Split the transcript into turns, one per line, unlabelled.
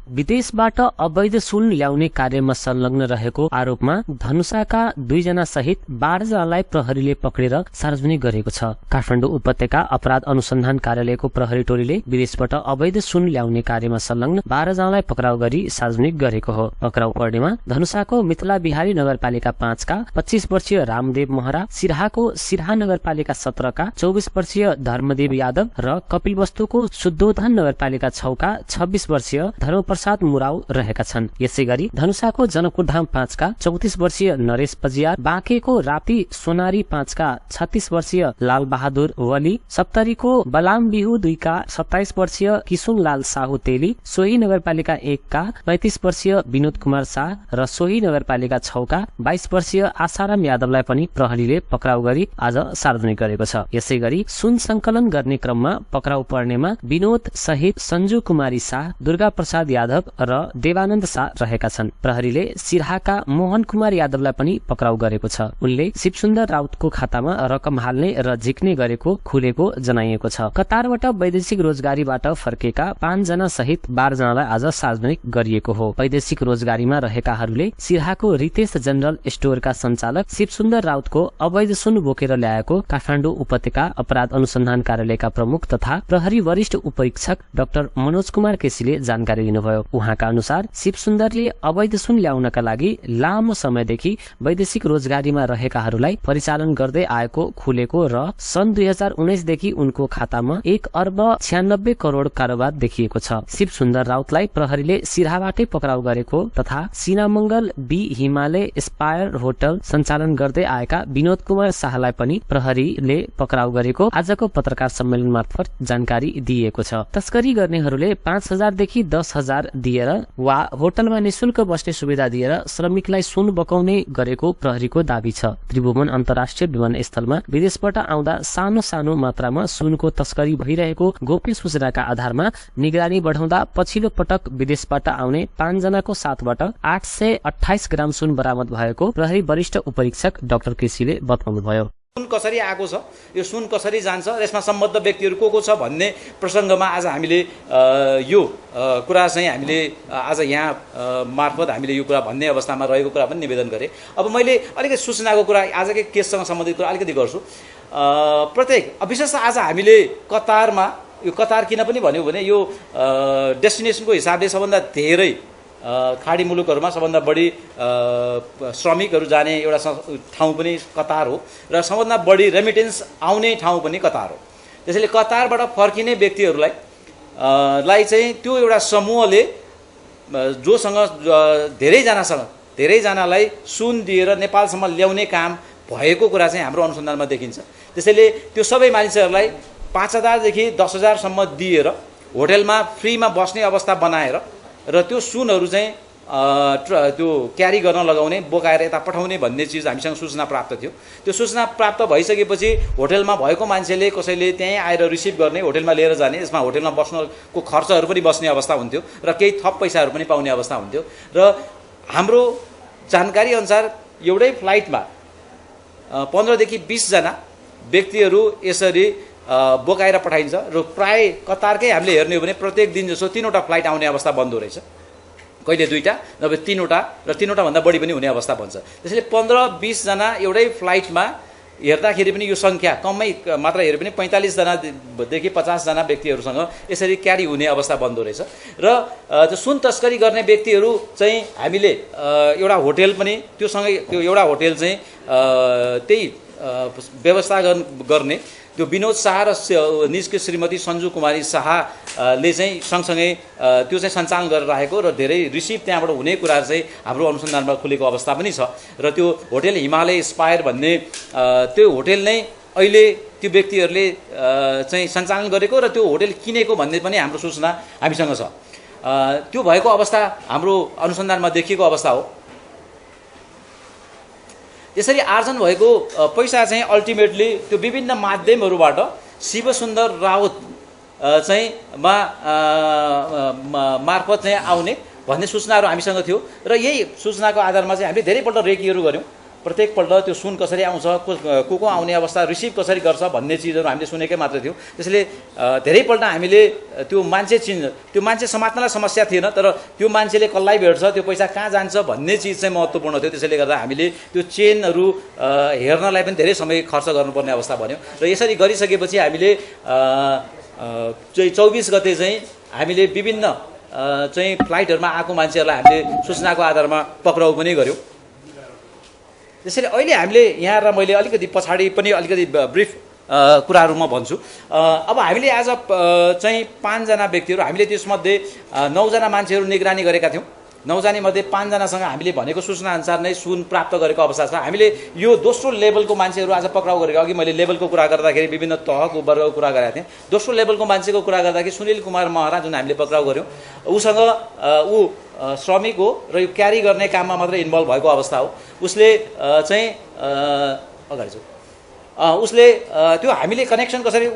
विदेशबाट अवैध सुन ल्याउने कार्यमा संलग्न रहेको आरोपमा धनुषाका 2 जना सहित 12 जनालाई प्रहरीले पक्रेर सार्वजनिक गरेको छ। काठमाडौँ उपत्यका अपराध अनुसन्धान कार्यालयको प्रहरी टोलीले विदेशबाट अवैध सुन ल्याउने कार्यमा संलग्न 12 जनालाई पक्राउ गरी सार्वजनिक गरेको हो। पक्राउ पर्नेमा धनुषाको मिथिला बिहारी नगरपालिका 5 का 25 वर्षीय रामदेव महरा, सिराहाको सिराहा नगरपालिका 17 का 24 वर्षीय धर्मदेव यादव र कपिलवस्तुको शुद्धोधन नगरपालिका 6 का 26 वर्षीय धर्मप्रसाद मुराउ रहेका छन्। यसैगरी धनुषाको जनकपुरधाम 5 का 34 वर्षीय नरेश पजियार, बाँकेको राप्ती सोनारी 5 का 36 वर्षीय लाल बहादुर वली, सप्तरीको बलाम बिहु 2 का 27 वर्षीय किशुन लाल साहु तेली, सोही नगरपालिका 1 का 35 वर्षीय विनोद कुमार शाह र सोही नगरपालिका 6 का 22 वर्षीय आशाराम यादवलाई पनि प्रहरीले पक्राउ गरी आज सार्वजनिक गरेको छ। यसैगरी सुन संकलन गर्ने क्रममा पक्राउ पर्नेमा विनोद सहित सञ्जु कुमारी शाह, दुर्गा प्रसाद यादव र देवानन्द शाह रहेका छन्। प्रहरीले सिराहाका मोहन कुमार यादवलाई पनि पक्राउ गरेको छ। उनले शिवसुन्दर राउतको खातामा रकम हाल्ने र झिक्ने गरेको खुलेको जनाइएको छ। कतारबाट वैदेशिक रोजगारीबाट फर्केका 5 जना सहित 12 जनालाई आज सार्वजनिक गरिएको हो। वैदेशिक रोजगारीमा रहेकाहरूले सिराहाको रितेश जनरल स्टोरका सञ्चालक शिवसुन्दर राउतको अवैध सुन बोकेर ल्याएको काठमाडौँ उपत्यका अपराध अनुसन्धान कार्यालयका प्रमुख तथा प्रहरी वरिष्ठ उपरीक्षक डाक्टर मनोज कुमार केसीले जानकारी दिनुभयो। उहाँका अनुसार शिवसुन्दरले अवैध सुन ल्याउनका लागि लामो समयदेखि वैदेशिक रोजगारीमा रहेकाहरूलाई परिचालन गर्दै आएको खुलेको र सन् 2019 देखि उनको खातामा 1 अर्ब 96 करोड कारोबार देखिएको छ। शिवसुन्दर राउतलाई प्रहरीले सिराहाबाटै पक्राउ गरेको तथा Sinamangal B Himalaya spire hotel सञ्चालन गर्दै आएका विनोद कुमार शाहलाई पनि प्रहरीले पक्राउ गरेको आजको पत्रकार सम्मेलन मार्फत जानकारी दिएको छ। तस्करी गर्नेहरूले 5000 देखि 10,000 दिएर वा होटलमा निशुल्क बस्ने सुविधा दिएर श्रमिकलाई सुन बकाउने गरेको प्रहरीको दावी छ। त्रिभुवन अन्तर्राष्ट्रिय विमानस्थलमा विदेशबाट आउँदा सानो सानो मात्रामा सुनको तस्करी भइरहेको गोप्य सूचनाका आधारमा निगरानी बढाउँदा पछिल्लो पटक विदेशबाट आउने 5 जनाको साथबाट 828 ग्राम सुन बरामद भएको प्रहरी वरिष्ठ उपरीक्षक डाक्टर केसीले बताउनुभयो।
सुन कसरी आएको छ, यो सुन कसरी जान्छ, यसमा सम्बद्ध व्यक्तिहरू को छ भन्ने प्रसङ्गमा आज हामीले यो कुरा चाहिँ हामीले आज यहाँ मार्फत हामीले यो कुरा भन्ने अवस्थामा रहेको कुरा पनि निवेदन गरेँ। अब मैले अलिकति सूचनाको कुरा आजकै केससँग सम्बन्धित कुरा अलिकति गर्छु। प्रत्येक विशेष आज हामीले कतारमा, यो कतार किन पनि भन्यो भने यो डेस्टिनेसनको हिसाबले सबभन्दा धेरै खाडी मुलुकहरूमा सबभन्दा बढी श्रमिकहरू जाने एउटा ठाउँ पनि कतार हो र सबभन्दा बढी रेमिटेन्स आउने ठाउँ पनि कतार हो। त्यसैले कतारबाट फर्किने व्यक्तिहरूलाई चाहिँ त्यो एउटा समूहले जोसँग धेरैजनालाई सुन दिएर नेपालसम्म ल्याउने काम भएको कुरा चाहिँ हाम्रो अनुसन्धानमा देखिन्छ। त्यसैले त्यो सबै मानिसहरूलाई 5,000 देखि 10,000 सम्म दिएर होटलमा फ्रीमा बस्ने अवस्था बनाएर र त्यो सुनहरू चाहिँ त्यो क्यारी गर्न लगाउने, बोकाएर यता पठाउने भन्ने चिज हामीसँग सूचना प्राप्त थियो। त्यो सूचना प्राप्त भइसकेपछि होटलमा भएको मान्छेले कसैले त्यहीँ आएर रिसिभ गर्ने, होटलमा लिएर जाने, यसमा होटलमा बस्नको खर्चहरू पनि बस्ने अवस्था हुन्थ्यो र केही थप पैसाहरू पनि पाउने अवस्था हुन्थ्यो। र हाम्रो जानकारी अनुसार एउटै फ्लाइटमा 15 देखि 20 जना व्यक्तिहरू यसरी बोकाएर पठाइन्छ र प्राय कतारकै हामीले हेर्ने हो भने प्रत्येक दिन जसो 3वटा फ्लाइट आउने अवस्था बन्दो रहेछ, कहिले 2टा नभए 3वटा र 3वटा भन्दा बढी पनि हुने अवस्था बन्छ। त्यसैले 15-20 जना एउटै फ्लाइटमा हेर्दाखेरि पनि यो सङ्ख्या कमै मात्र हेरे पनि 45 जनादेखि 50 जना व्यक्तिहरूसँग यसरी क्यारी हुने अवस्था बन्दो रहेछ। र त्यो सुन तस्करी गर्ने व्यक्तिहरू चाहिँ हामीले एउटा होटल पनि त्योसँगै त्यो एउटा होटल चाहिँ त्यही व्यवस्था गर्ने त्यो विनोद शाह र निजकी श्रीमती सञ्जु कुमारी शाहले चाहिँ सँगसँगै त्यो चाहिँ सञ्चालन गरेर राखेको र धेरै रिसिभ त्यहाँबाट हुने कुराहरू चाहिँ हाम्रो अनुसन्धानमा खुलेको अवस्था पनि छ। र त्यो होटल हिमालय स्पायर भन्ने त्यो होटल नै अहिले त्यो व्यक्तिहरूले चाहिँ सञ्चालन गरेको र त्यो होटल किनेको भन्ने पनि हाम्रो सूचना हामीसँग छ। त्यो भएको अवस्था हाम्रो अनुसन्धानमा देखिएको अवस्था हो। यसरी आर्जन भएको पैसा चाहिँ अल्टिमेटली त्यो विभिन्न माध्यमहरूबाट शिवसुन्दर राउत चाहिँ मार्फत चाहिँ आउने भन्ने सूचनाहरू हामीसँग थियो र यही सूचनाको आधारमा चाहिँ हामीले धेरैपल्ट रेकीहरू गऱ्यौँ प्रत्येकपल्ट त्यो सुन कसरी आउँछ, को आउने अवस्था, रिसिभ कसरी गर्छ भन्ने चिजहरू हामीले सुनेकै मात्र थियौँ। त्यसैले धेरैपल्ट हामीले त्यो मान्छे त्यो मान्छे समात्नलाई समस्या थिएन, तर त्यो मान्छेले कसलाई भेट्छ, त्यो पैसा कहाँ जान्छ भन्ने चिज चाहिँ महत्त्वपूर्ण थियो। त्यसैले गर्दा हामीले त्यो चेनहरू हेर्नलाई पनि धेरै समय खर्च गर्नुपर्ने अवस्था बन्यो र यसरी गरिसकेपछि हामीले चाहिँ 24 गते चाहिँ हामीले विभिन्न चाहिँ फ्लाइटहरूमा आएको मान्छेहरूलाई हामीले सूचनाको आधारमा पक्राउ पनि गऱ्यौँ। त्यसैले अहिले हामीले यहाँ र मैले अलिकति पछाडि पनि अलिकति ब्रिफ कुराहरू म भन्छु। अब हामीले आज चाहिँ 5 जना व्यक्तिहरू, हामीले त्यसमध्ये 9 जना मान्छेहरू निगरानी गरेका थियौँ। 9 जनामध्ये 5 जनासँग हामीले भनेको सूचना अनुसार नै सुन प्राप्त गरेको अवस्था छ। हामीले यो दोस्रो लेभलको मान्छेहरू आज पक्राउ गरेको, अघि मैले लेभलको कुरा गर्दाखेरि विभिन्न तहको वर्गको कुरा गरेको थिएँ। दोस्रो लेभलको मान्छेको कुरा गर्दाखेरि सुनिल कुमार महरा जुन हामीले पक्राउ गऱ्यौँ, उसँग ऊ श्रमिक हो र यो क्यारी गर्ने काममा मात्रै इन्भल्भ भएको अवस्था हो। उसले चाहिँ अगाडि उसले त्यो हामीले कनेक्सन कसरी